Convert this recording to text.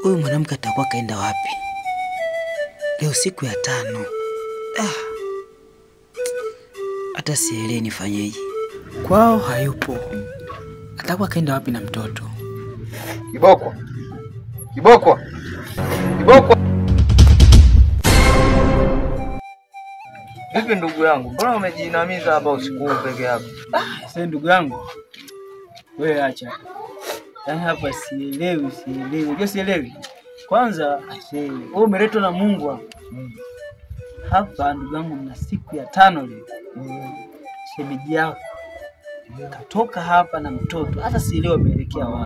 Huyu mwanamke atakuwa kaenda wapi? Leo siku ya 5. Hata sielewi nifanyeje. Kwao hayupo. Atakuwa kaenda wapi na mtoto? Kiboko. Kiboko. Kiboko. Vipi ndugu yangu? Mbona umejiinamiza hapa usiku peke yako? Sasa ndugu yangu, wewe acha. Yaani hapa sielewi. Unajua sielewi. Kwanza wewe umeletwa na Mungu hapa. Hapa ndugu yangu mna siku ya 5 leo. Shemeji yako katoka hapa na mtoto. Hata sielewi ameelekea wapi.